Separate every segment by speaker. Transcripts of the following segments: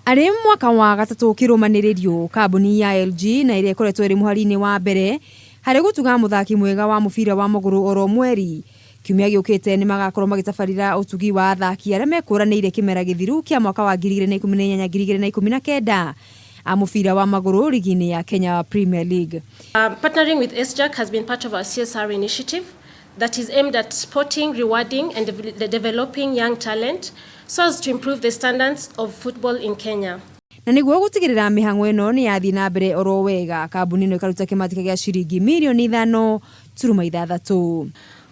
Speaker 1: Arĩ mwaka wa gatatũ ũkĩrũmanĩrĩrio, kambuni ya LG na ĩrĩa ĩkoretwo ĩrĩ mũhari-inĩ wa mbere harĩ gũtuga mũthaki mwega wa mũbira wa magũrũ oro mweri, kiumia gĩũkĩte nĩ magakorwo magĩtabarĩra ũtugi wa athaki arĩa mekũranĩire kĩmera gĩthiru kĩa mwaka wa 2018-2019 a mũbira wa magũrũ rigi-inĩ ya Kenya Premier League.
Speaker 2: Partnering with SJAK has been part of our CSR initiative that is aimed at supporting, rewarding, and developing young talent so as to improve the standards of football in Kenya.
Speaker 1: Na nĩguo gũtigĩrĩra mĩhang'o ĩno nĩ yathiĩ na mbere oro wega, kambuni ĩno ĩkaruta kĩmatĩka gĩa ciringi mirioni 5.6.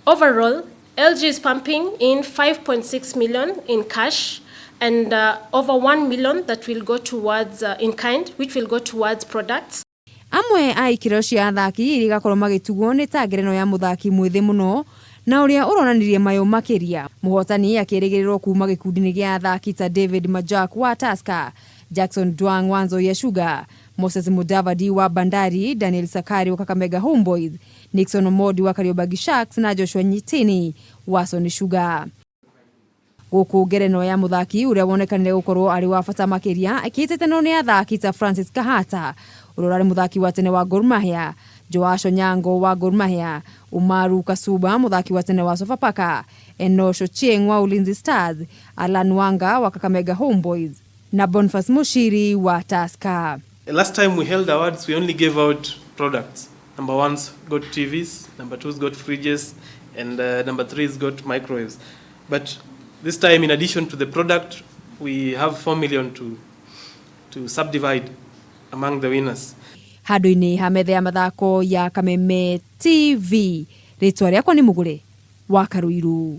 Speaker 2: Overall, LG is pumping in 5.6 million in cash and over 1 million that will go towards in kind, which will go towards products.
Speaker 1: Amwe a ikĩro cia athaki iria igakorwo magĩtugwo nĩ ta ngerenwa ya mũthaki mwĩthĩ mũno na ũrĩa ũronanirie mayũ makĩria. Mũhotani akĩrĩgĩrĩrwo kuma gĩkundi-inĩ gĩa athaki ta David Majak wa Tusker, Jackson Dwang wa Nzoia Sugar, Moses Mudavadi wa Bandari, Daniel Sakari wa Kakamega Homeboys, Nixon Omodi wa Kariobangi Sharks na Joshua Nyitini wa Sony Sugar. Gũkũ ngerenwa ya mũthaki ũrĩa wonekanire gũkorwo arĩ wa bata makĩria ĩkĩhĩtahĩtanwo nĩ athaki ta Francis Kahata, ũrĩa ũrarĩ mũthaki wa tene wa Gor Mahia, Joash Onyango wa Gor Mahia, Umaru Kasuba, mũthaki wa tene wa Sofapaka, Enosh Ochieng wa Ulinzi Stars, Alan Wanga wa Kakamega Homeboys na Boniface Mushiri wa Tusker.
Speaker 3: Last time we held awards, we only gave out products. Number one's got TVs, number two's got fridges, and number three's got microwaves. But this time, in addition to the product, we have 4 million to subdivide among the winners.
Speaker 1: Handũ-inĩ ha metha ya mathako ya Kameme TV, rĩtwa rĩakwa nĩ Mũgũre wa Karũirũ.